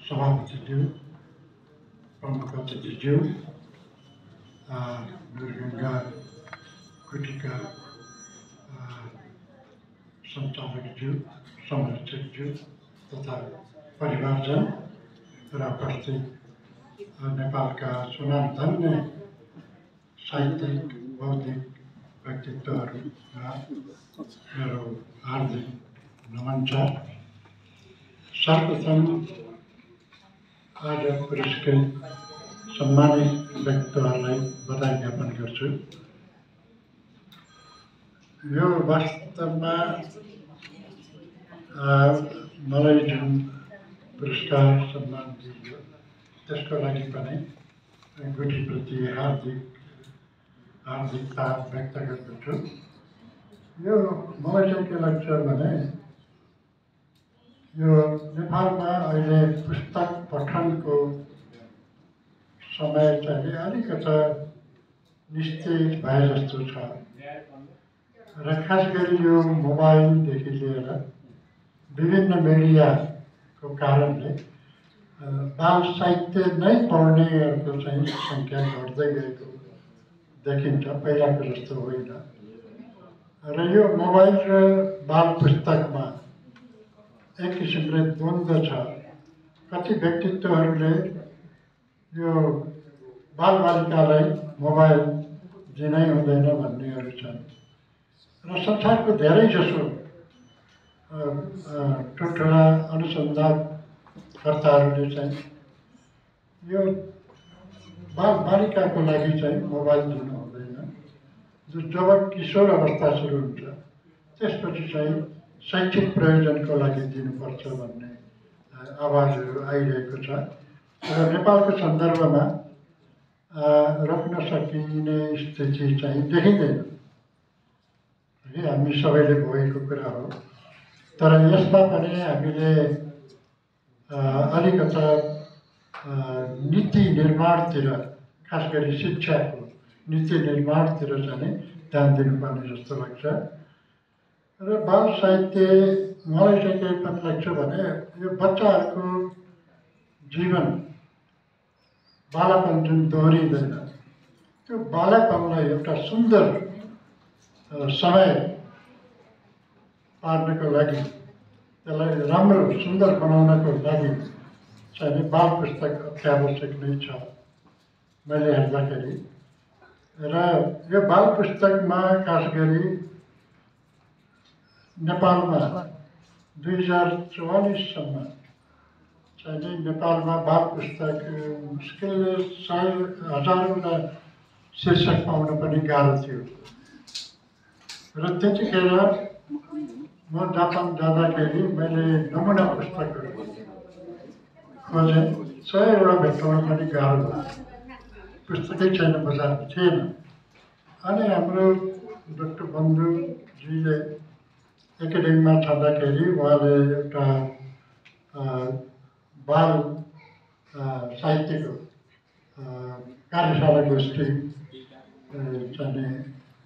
सभापतिज्यू, प्रमुख अतिथिज्यू, वीरगङ्गा कुटीका सञ्चालकज्यू, संरक्षकज्यू तथा परिवारजन र उपस्थित नेपालका सुनामधन्य साहित्यिक बौद्धिक व्यक्तित्वहरूमा मेरो हार्दिक नमन छ। सर्वप्रथम आज पुरस्कृत सम्मानित व्यक्तित्वहरूलाई बधाई ज्ञापन गर्छु। यो वास्तवमा मलाई जुन पुरस्कार सम्मान दिइयो त्यसको लागि पनि गुटीप्रति हार्दिकता व्यक्त गर्दछु। यो मलाई चाहिँ के लाग्छ भने यो नेपालमा अहिले पुस्तक पठनको समय चाहिँ अलिकता निस्तेज भए जस्तो छ र खास गरी यो मोबाइलदेखि लिएर विभिन्न मिडियाको कारणले बाल साहित्य नै पढ्नेहरूको चाहिँ सङ्ख्या घट्दै गएको देखिन्छ, पहिलाको जस्तो होइन। र यो मोबाइल र बाल पुस्तकमा एक किसिमले द्वन्द्व छ। कति व्यक्तित्वहरूले यो बालबालिकालाई मोबाइल दिनै हुँदैन भन्नेहरू छन् र संसारको धेरैजसो ठुल्ठुला अनुसन्धानकर्ताहरूले चाहिँ यो बालबालिकाको लागि चाहिँ मोबाइल दिनु हुँदैन। जब किशोर अवस्था सुरु हुन्छ त्यसपछि चाहिँ शैक्षिक प्रयोजनको लागि दिनुपर्छ भन्ने आवाजहरू आइरहेको छ र नेपालको सन्दर्भमा रोक्न सकिने स्थिति चाहिँ देखिँदैन। हामी सबैले भोगेको कुरा हो। तर यसमा पनि हामीले अलिकता नीति निर्माणतिर, खास गरी शिक्षाको नीति निर्माणतिर चाहिँ ध्यान दिनुपर्ने जस्तो लाग्छ। र बाल साहित्य मलाई चाहिँ के पनि लाग्छ भने यो बच्चाहरूको जीवन बालापन जुन दोहोरिँदैन, त्यो बालापनलाई एउटा सुन्दर समय पार्नको लागि, त्यसलाई राम्रो सुन्दर बनाउनको लागि चाहिँ बाल पुस्तक अत्यावश्यक नै छ मैले हेर्दाखेरि। र यो बाल पुस्तकमा खास गरी नेपालमा 2044सम्म चाहिँ नेपालमा बाल पुस्तक मुस्किलले 1000वटा शीर्षक पाउन पनि गाह्रो थियो। र त्यतिखेर म जापान जाँदाखेरि मैले नमुना पुस्तकहरू खोजेँ, 100वटा भेट्टाउन पनि गाह्रो भयो, पुस्तकै छैन, बजारमा थिएन। अनि हाम्रो डाक्टर बन्धुजीले एकाडेमीमा छँदाखेरि उहाँले एउटा बाल साहित्यको कार्यशाला गोष्ठी चाहिँ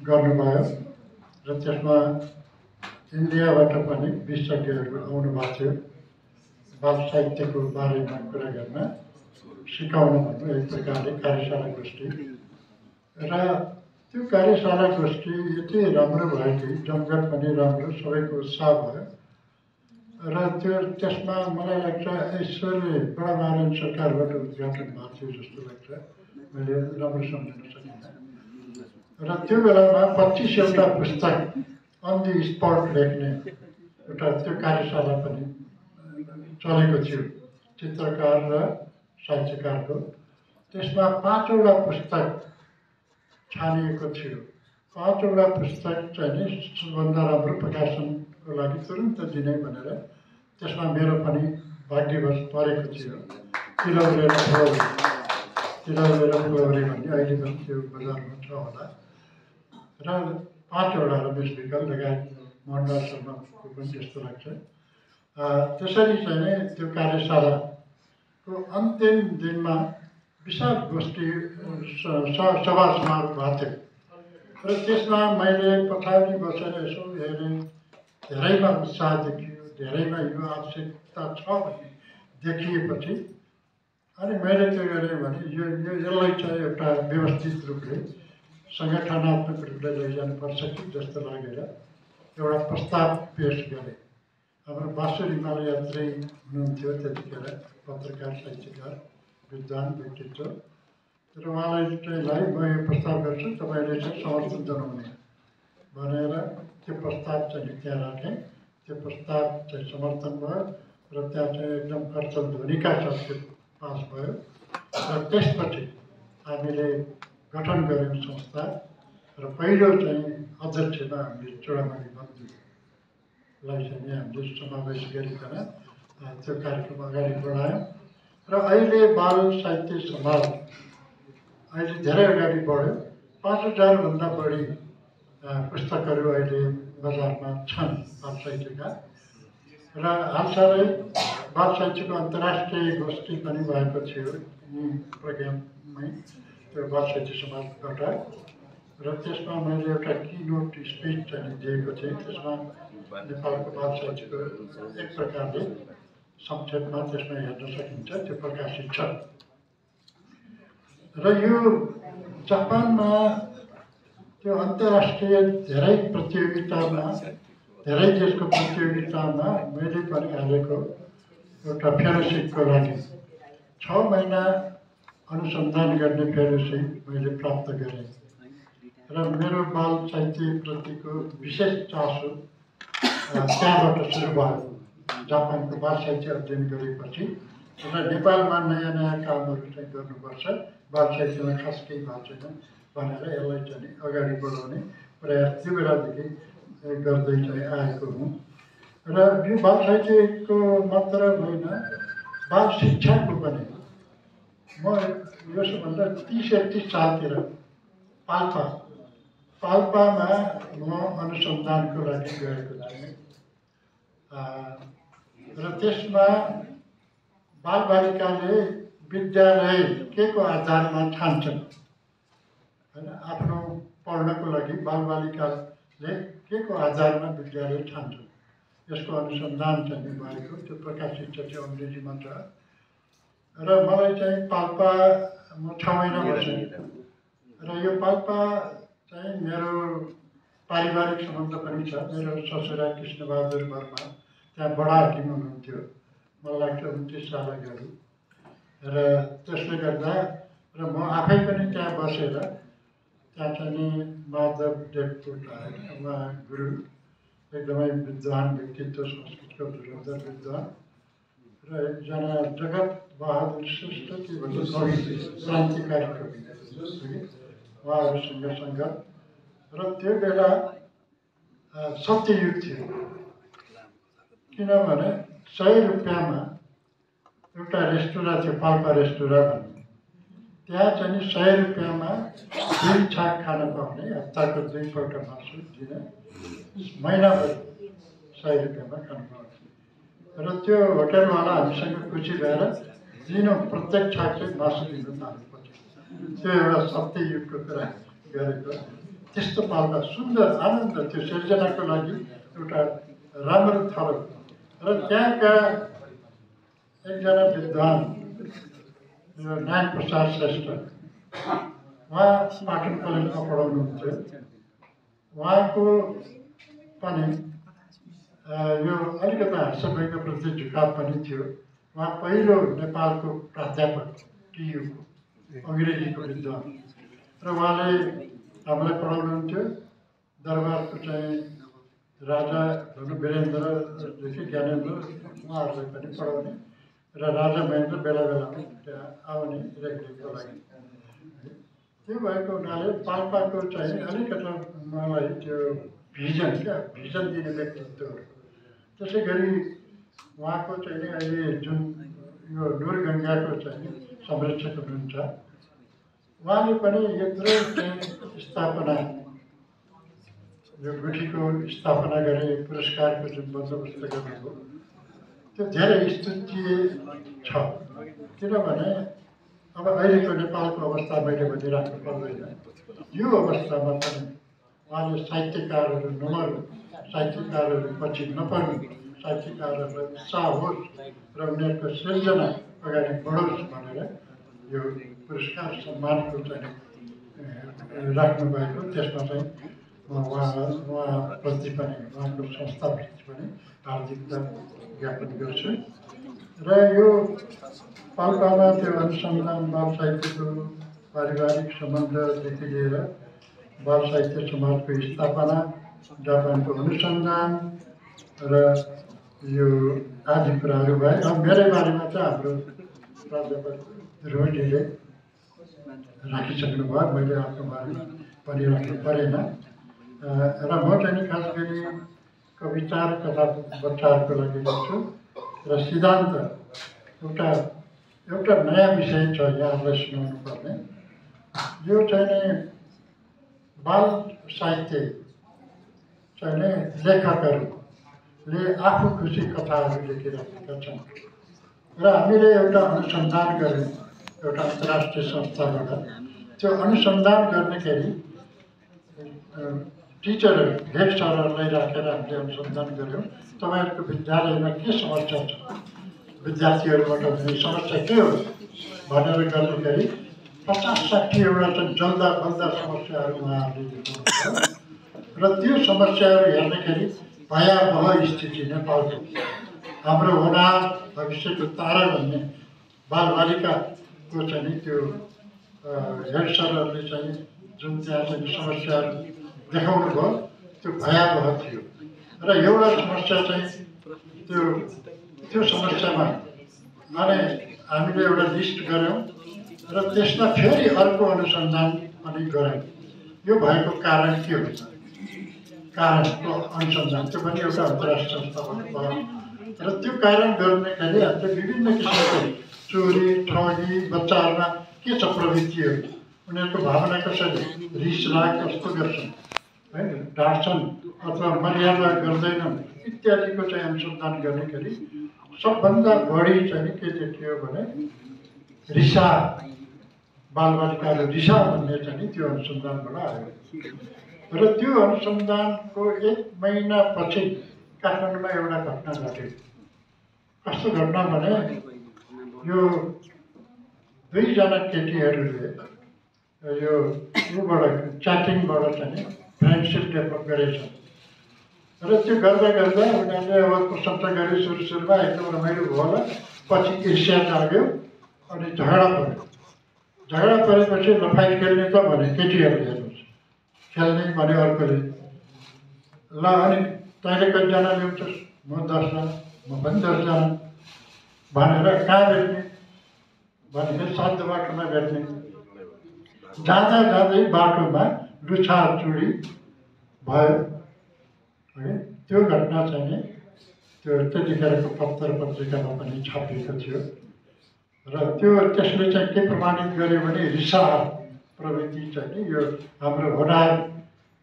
गर्नुभयो र त्यसमा इन्डियाबाट पनि विशेषज्ञहरू आउनुभएको थियो बाल साहित्यको बारेमा कुरा गर्न, सिकाउन भन्नु एक प्रकारले कार्यशाला गोष्ठी। र त्यो कार्यशाला गोष्ठी यति राम्रो भयो कि जमघट पनि राम्रो, सबैको उत्साह भयो। र त्यसमा मलाई लाग्छ ऐश्वर्य बडामारण सरकारबाट उद्घाटन भएको थियो जस्तो लाग्छ, मैले राम्रो सम्झिन सकिनँ। र त्यो बेलामा 25वटा पुस्तक अन दि स्पट लेख्ने एउटा त्यो कार्यशाला पनि चलेको थियो, चित्रकार र साहित्यकारको। त्यसमा 5वटा पुस्तक छानिएको थियो। 5वटा पुस्तक चाहिँ सबभन्दा राम्रो प्रकाशनको लागि तुरुन्त दिने भनेर त्यसमा मेरो पनि भाग्यवश परेको थियो। तिलौरे र फुलौरे भन्ने अहिले पनि त्यो बजारमा छ होला। र 5वटा रमेश विकल लगायत मोहनलाल शर्माको पनि त्यस्तो लाग्छ। त्यसरी चाहिँ त्यो कार्यशालाको अन्तिम दिनमा विशाल गोष्ठी सभा समारोह भएको थियो। र त्यसमा मैले पछाडि बसेर यसो हेरेँ, धेरैमा उत्साह देखियो, धेरैमा यो आवश्यकता छ भन्ने देखिएपछि अनि मैले के गरेँ भने यसलाई चाहिँ एउटा व्यवस्थित रूपले सङ्गठनात्मक रूपले लैजानुपर्छ कि जस्तो लागेर एउटा प्रस्ताव पेश गरेँ। हाम्रो बासु रिमाल यात्री हुनुहुन्थ्यो त्यतिखेर, पत्रकार साहित्यकार विद्वान व्यक्तित्व, र उहाँलाई चाहिँ म यो प्रस्ताव गर्छु, तपाईँले चाहिँ समर्थन जनाउने भनेर त्यो प्रस्ताव चाहिँ त्यहाँ राखेँ। त्यो प्रस्ताव चाहिँ समर्थन भयो र त्यहाँ चाहिँ एकदम करतल ध्वनिका साथ पास भयो र त्यसपछि हामीले गठन गऱ्यौँ संस्था र पहिलो चाहिँ अध्यक्षमा हामीले चुडामणि बन्धुलाई चाहिँ हामीले समावेश गरिकन त्यो कार्यक्रम अगाडि बढायौँ र अहिले बाल साहित्य समाज अहिले धेरै अगाडि बढ्यो। 5000 भन्दा बढी पुस्तकहरू अहिले बजारमा छन् बाल साहित्यका र हालसालै बाल साहित्यको अन्तर्राष्ट्रिय गोष्ठी पनि भएको थियो प्रोग्राममै त्यो बाल साहित्य समाजबाट र त्यसमा मैले एउटा किनोट स्पिच चाहिँ दिएको थिएँ। त्यसमा नेपालको बाल साहित्यको एक प्रकारले संक्षेपमा त्यसमा हेर्न सकिन्छ, त्यो प्रकाशित छ। र यो जापानमा त्यो अन्तर्राष्ट्रिय धेरै प्रतियोगितामा, धेरै देशको प्रतियोगितामा मैले पनि हालेको एउटा फेलोसिपको लागि 6 महिना अनुसन्धान गर्ने फेलोसिप मैले प्राप्त गरेँ र मेरो बाल साहित्यप्रतिको विशेष चासो त्यहाँबाट सुरु भयो। जापानको बाल साहित्य अध्ययन गरेपछि र नेपालमा नयाँ नयाँ कामहरू चाहिँ गर्नुपर्छ, बाल साहित्यमा खास केही भएको छैन भनेर यसलाई चाहिँ अगाडि बढाउने प्रयास त्यो बेलादेखि गर्दै चाहिँ आएको हुँ। र यो बाल साहित्यको मात्र होइन, बाल शिक्षाको पनि म यसभन्दा 30-31 सालतिर पाल्पामा म अनुसन्धानको लागि गएको थिएँ र त्यसमा बालबालिकाले विद्यालय के को आधारमा ठान्छन् हैन, आफ्नो पढ्नको लागि बालबालिकाले के को आधारमा विद्यालय ठान्छन्, यसको अनुसन्धान चाहिँ भएको त्यो प्रकाशित छ, त्यो अङ्ग्रेजीमा छ। र मलाई चाहिँ पाल्पा म 6 महिना बसेँ र यो पाल्पा चाहिँ मेरो पारिवारिक सम्बन्ध पनि छ। मेरो ससुरा कृष्णबहादुर वर्मा त्यहाँ बडा हाकिम हुनुहुन्थ्यो, मलाई लाग्छ 29 साल अगाडि। र त्यसले गर्दा र म आफै पनि त्यहाँ बसेर त्यहाँ चाहिँ माधव देवकोटा उहाँ गुरु, एकदमै विद्वान व्यक्तित्व, संस्कृतको धुरन्धर विद्वान र एकजना जगत बहादुर श्रेष्ठ के भन्छ कवि, क्रान्तिकारी कवि, उहाँहरूसँग सङ्गत। र त्यो बेला सत्ययुग थियो, किनभने 100 रुपियाँमा एउटा रेस्टुरेन्ट थियो, पाल्पा रेस्टुरेन्ट भन्ने। त्यहाँ चाहिँ 100 रुपियाँमा 2 छाक खान पाउने, हप्ताको 2 पल्ट मासु दिने, महिनाभरि 100 रुपियाँमा खानु पाउने। र त्यो होटलवाला हामीसँग खुसी भएर दिनौँ प्रत्येक छाक चाहिँ मासु दिनु थाल्नुपर्छ। त्यो एउटा सत्ययुगको कुरा गरेको। त्यस्तो पाल्दा सुन्दर आनन्द, त्यो सिर्जनाको लागि एउटा राम्रो थलो। र त्यहाँका एकजना विद्वान नारायण प्रसाद श्रेष्ठ, उहाँ पाटन कलेजमा पढाउनुहुन्थ्यो। उहाँको पनि यो अलिकति हास्यव्यङ्ग्यप्रति झुकाव पनि थियो। उहाँ पहिलो नेपालको प्राध्यापक टियुको, अङ्ग्रेजीको विद्वान, र उहाँले हामीलाई पढाउनुहुन्थ्यो। दरबारको चाहिँ राजा भनौँ वीरेन्द्रदेखि ज्ञानेन्द्र उहाँहरूलाई पनि पढाउने र राजा महेन्द्र बेला बेलामा त्यहाँ आउने रेखदेखको लागि। त्यो भएको हुनाले पाल्पाको चाहिँ अलिकति मलाई त्यो भिजन दिने व्यक्तित्वहरू। त्यसै गरी उहाँको चाहिँ अहिले जुन यो नुरगङ्गाको चाहिँ संरक्षक हुनुहुन्छ, उहाँले पनि यत्रो चाहिँ स्थापना, यो गुठीको स्थापना गरे, पुरस्कारको जुन बन्दोबस्त गर्नुभयो, त्यो धेरै स्तुत्य छ। किनभने अब अहिलेको नेपालको अवस्था मैले भनिराख्नु पर्दैन। यो अवस्थामा पनि उहाँले साहित्यकारहरू नमर्नु, साहित्यकारहरू पछि नपर्नु, साहित्यकारहरूलाई उत्साह होस् र उनीहरूको सृजना अगाडि बढोस् भनेर यो पुरस्कार सम्मानको चाहिँ राख्नुभएको। त्यसमा चाहिँ म उहाँप्रति पनि उहाँको संस्थाप्रति पनि हार्दिकता ज्ञापन गर्छु। र यो पाल्पामा त्यो अनुसन्धान बाल साहित्यको पारिवारिक सम्बन्धदेखि लिएर बाल साहित्य समाजको स्थापना, जापानको अनुसन्धान र यो आदि कुराहरू भए। अब मेरै बारेमा चाहिँ हाम्रो प्राध्यापक रोजीले राखिसक्नु भयो, मैले आफ्नो बारेमा भनिराख्नु परेन। र म चाहिँ खास गरी कविता र कथा बच्चाहरूको लागि गर्छु र सिद्धान्त एउटा नयाँ विषय छ यहाँहरूलाई सुनाउनु पर्ने। यो चाहिँ बाल साहित्य चाहिँ लेखकहरूले आफू खुसी कथाहरू लेखिराखेका छन् र हामीले एउटा अनुसन्धान गऱ्यौँ एउटा अन्तर्राष्ट्रिय संस्थाबाट। त्यो अनुसन्धान गर्दाखेरि टिचरहरू हेड सरहरूलाई राखेर हामीले अनुसन्धान गऱ्यौँ तपाईँहरूको विद्यालयमा के समस्या छ, विद्यार्थीहरूबाट हुने समस्या के हो भनेर गर्दाखेरि 50-60वटा चाहिँ जल्दा बल्दा समस्याहरू उहाँहरूले देखाउनुहुन्छ। र त्यो समस्याहरू हेर्दाखेरि भयावह स्थिति नेपालको हाम्रो होनार भविष्यको तारा भन्ने बालबालिकाको चाहिँ त्यो हेड सरहरूले चाहिँ जुन त्यहाँ चाहिँ समस्याहरू देखाउनु भयो त्यो भयावह थियो। र एउटा समस्या चाहिँ त्यो समस्यामा माने हामीले एउटा लिस्ट गऱ्यौँ र त्यसमा फेरि अर्को अनुसन्धान पनि गऱ्यौँ। यो भएको कारण के हुन्छ, कारणको अनुसन्धान त्यो पनि एउटा अन्तर्राष्ट्रिय संस्थाबाट भयो। र त्यो कारण गर्दाखेरि हामीले विभिन्न किसिमको चोरी ठगी बच्चाहरूमा के छ प्रवृत्तिहरू, उनीहरूको भावना कसरी, रिस राग कस्तो गर्छन् है, ढाँट्छन् अथवा मर्यादा गर्दैनन् इत्यादिको चाहिँ अनुसन्धान गर्दाखेरि सबभन्दा बढी चाहिँ के देखियो भने रिसा, बालबालिकाहरू रिसा भन्ने चाहिँ त्यो अनुसन्धानबाट आयो। र त्यो अनुसन्धानको 1 महिनापछि काठमाडौँमा एउटा घटना घट्यो। कस्तो घटना भने यो 2 जना केटीहरूले यो ऊबाट च्याटिङबाट चाहिँ फ्रेन्डसिप डेभलप गरेछन्। र त्यो गर्दा गर्दा उनीहरूले अब प्रशंसा गरे सुरुमा एकदम रमाइलो भयो होला, पछि ईर्ष्या जाग्यो अनि झगडा पऱ्यो। झगडा परेपछि ल फाइट खेल्ने त भने केटीहरूले हेर्नुहोस् खेल्ने भने अर्कोले ल अनि तैँले कतिजना ल्याउँछस्, म 10 जना, म पनि 10 जना भनेर कहाँ भेट्ने भने साध्य बाटोमा भेट्ने। जाँदा जाँदै बाटोमा लुछाचुडी भयो है। त्यो घटना चाहिँ त्यो त्यतिखेरको पत्र पत्रिकामा पनि छापिएको थियो। र त्यसले चाहिँ के प्रमाणित गर्यो भने रिसा प्रवृत्ति चाहिँ यो हाम्रो होनार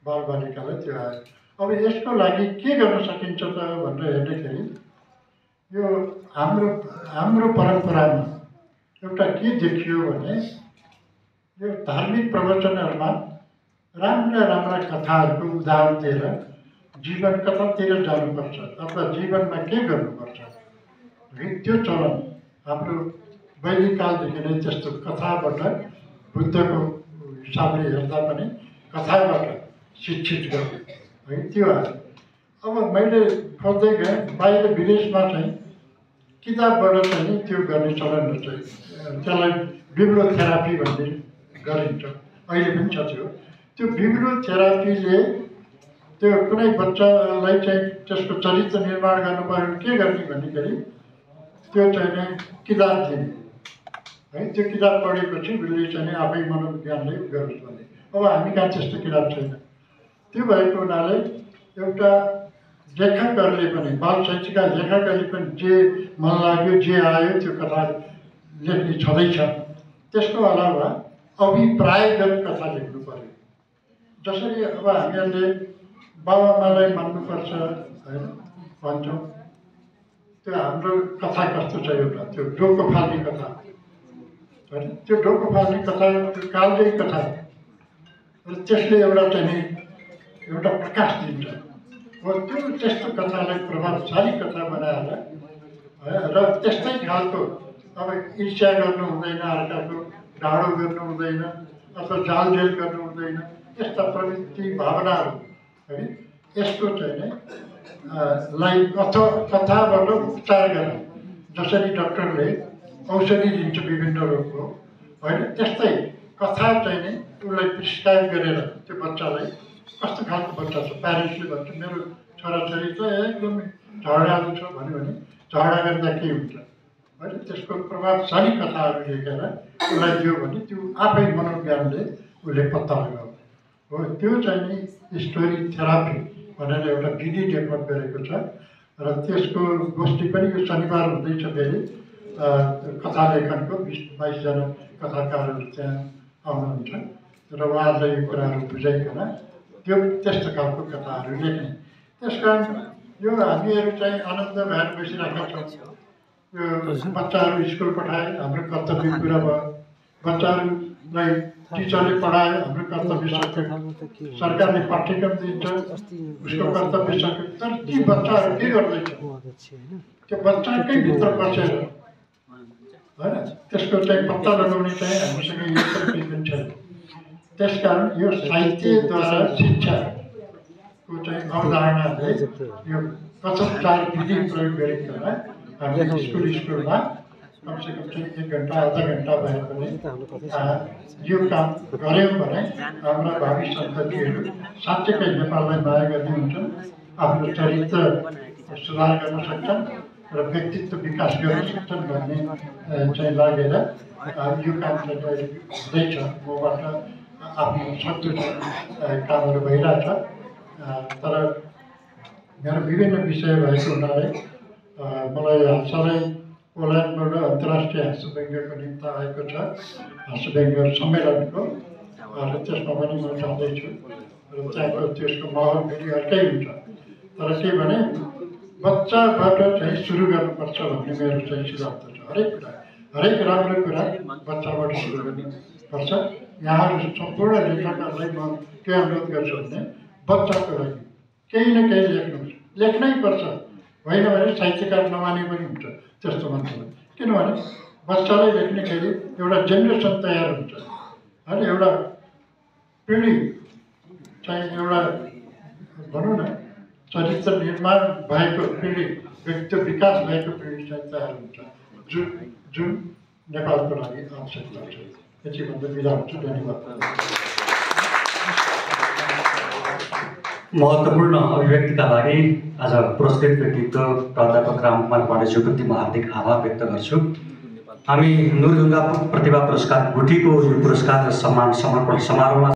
बालबालिकालाई त्यो आयो। अब यसको लागि के गर्न सकिन्छ त भनेर हेर्दाखेरि यो हाम्रो परम्परामा एउटा के देखियो भने यो धार्मिक प्रवचनहरूमा राम्रा कथाहरूको उदाहरण दिएर जीवन कतातिर जानुपर्छ अथवा जीवनमा के गर्नुपर्छ त्यो चलन हाम्रो वैदिक कालदेखि नै त्यस्तो कथाबाट बुद्धको हिसाबले हेर्दा पनि कथाबाट शिक्षित गर्नु है त्यो आयो। अब मैले खोज्दै गएँ बाहिर विदेशमा चाहिँ किताबबाट चाहिँ त्यो गर्ने चलन हुन्छ। त्यसलाई बिब्लोथेरापी भन्ने गरिन्छ, अहिले पनि छ। त्यो बिब्लोथेरापीले त्यो कुनै बच्चालाई चाहिँ त्यसको चरित्र निर्माण गर्नु पऱ्यो भने के गर्ने भन्दाखेरि त्यो चाहिँ किताब दिने है। त्यो किताब पढेपछि उसले चाहिँ आफै मनोविज्ञानले गरोस् भने। अब हामी कहाँ त्यस्तो किताब छैन। त्यो भएको हुनाले एउटा लेखकहरूले पनि बाल साहित्यका लेखकहरूले पनि जे मन लाग्यो जे आयो त्यो कथा लेख्ने छँदैछ। त्यसको अलावा अभिप्रायगत कथा लेख्नु पर्यो। जसरी अब हामीहरूले बाबाआमालाई मान्नुपर्छ होइन भन्छौँ, त्यो हाम्रो कथा कस्तो छ एउटा त्यो डोको फाल्ने कथा होइन। त्यो डोको फाल्ने कथा त्यो कालजयी कथा र त्यसले एउटा चाहिँ एउटा प्रकाश दिन्छ। हो त्यो त्यस्तो कथालाई प्रभावशाली कथा बनाएर र त्यस्तै खालको अब ईर्ष्या गर्नु हुँदैन, अर्काको ढाडो गर्नु हुँदैन अथवा जालझेल गर्नु हुँदैन, यस्ता प्रवृत्ति भावनाहरू है यसको चाहिँ नै लाई कथाबाट उपचार गर्ने, जसरी डक्टरले औषधि दिन्छ विभिन्न रोगको होइन, त्यस्तै कथा चाहिँ नै उसलाई प्रिस्क्राइब गरेर त्यो बच्चालाई कस्तो खालको बच्चा छ, प्यारेन्ट्सले भन्छ मेरो छोराछोरी त एकदमै झगडालु छ भन्यो भने झगडा गर्दा के हुन्छ होइन, त्यसको प्रभावशाली कथाहरू लेखेर उसलाई दियो भने त्यो आफै मनोज्ञानले उसले पत्ता लगाउँछ हो। त्यो चाहिँ नि स्टोरी थेरापी भनेर एउटा विधि डेभलप गरेको छ र त्यसको गोष्ठी पनि यो शनिबार हुँदैछ फेरि कथा लेखनको 20-22 जना कथाकारहरू त्यहाँ आउनुहुन्छ र उहाँहरूलाई यो कुराहरू बुझाइकन त्यो त्यस्तो खालको कथाहरू लेख्ने। त्यस कारण यो हामीहरू चाहिँ आनन्द भएर बसिरहेका छौँ। यो बच्चाहरू स्कुल पठाए हाम्रो कर्तव्य पुरा भयो, बच्चाहरूलाई टिचरले पढायो हाम्रो कर्तव्य सक्यो, सरकारले पाठ्यक्रम दिन्छ उसको कर्तव्य सक्यो। तर ती बच्चाहरू के गर्दैछ त्यो बच्चाकै भित्र बसेर होइन त्यसको चाहिँ पत्ता लगाउने चाहिँ हामीसँग यस्तो केही पनि छैन। त्यसकारण यो साहित्यद्वारा शिक्षाको चाहिँ अवधारणाले यो कथोपचार विधि प्रयोग गरिकन हामीले स्कुलमा कमसेकम चाहिँ 1 घन्टा आधा घन्टा भए पनि यो काम गऱ्यौँ भने हाम्रा भावी सन्ततिहरू साँच्चैकै नेपाललाई माया गर्ने हुन्छन्, आफ्नो चरित्र सुधार गर्न सक्छन् र व्यक्तित्व विकास गर्न सक्छन् भन्ने चाहिँ लागेर यो काम चाहिँ हुँदैछ। मबाट आफ्नो सक्दो कामहरू भइरहेछ। तर मेरो विभिन्न विषय भएको हुनाले मलाई हालसालै पोल्यान्डबाट अन्तर्राष्ट्रिय हाँस्यव्यङ्ग्यको निम्ति आएको छ हाँस्यव्यङ्ग्य सम्मेलनको र त्यसमा पनि म जाँदैछु र त्यहाँको त्यसको माहौल फेरि अर्कै हुन्छ। तर के भने बच्चाबाट चाहिँ सुरु गर्नुपर्छ भन्ने मेरो चाहिँ सिद्धान्त छ। हरेक राम्रो कुरा बच्चाबाट सुरु गर्नुपर्छ। यहाँहरू सम्पूर्ण लेखकहरूलाई म के अनुरोध गर्छु भने बच्चाको लागि केही न केही लेख्नै पर्छ, होइन भने साहित्यकार नमाने पनि हुन्छ त्यस्तो मान्छे। किनभने बच्चालाई लेख्नेखेरि एउटा जेनेरेसन तयार हुन्छ होइन, एउटा पिँढी चाहिँ एउटा भनौँ न चरित्र निर्माण भएको पिँढी, व्यक्तित्व विकास भएको पिँढी चाहिँ तयार हुन्छ जुन नेपालको लागि आवश्यकता छ। यति भन्दा बिदा हुन्छु। धन्यवाद। महत्त्वपूर्ण अभिव्यक्तिका लागि आज पुरस्कृत व्यक्तित्व प्राध्यापक रामकुमार पाण्डेज्यूको निम्ति म हार्दिक आभार व्यक्त गर्छु। हामी नुरगङ्गा प्रतिभा पुरस्कार गुठीको यो पुरस्कार सम्मान समर्पण समारोहमा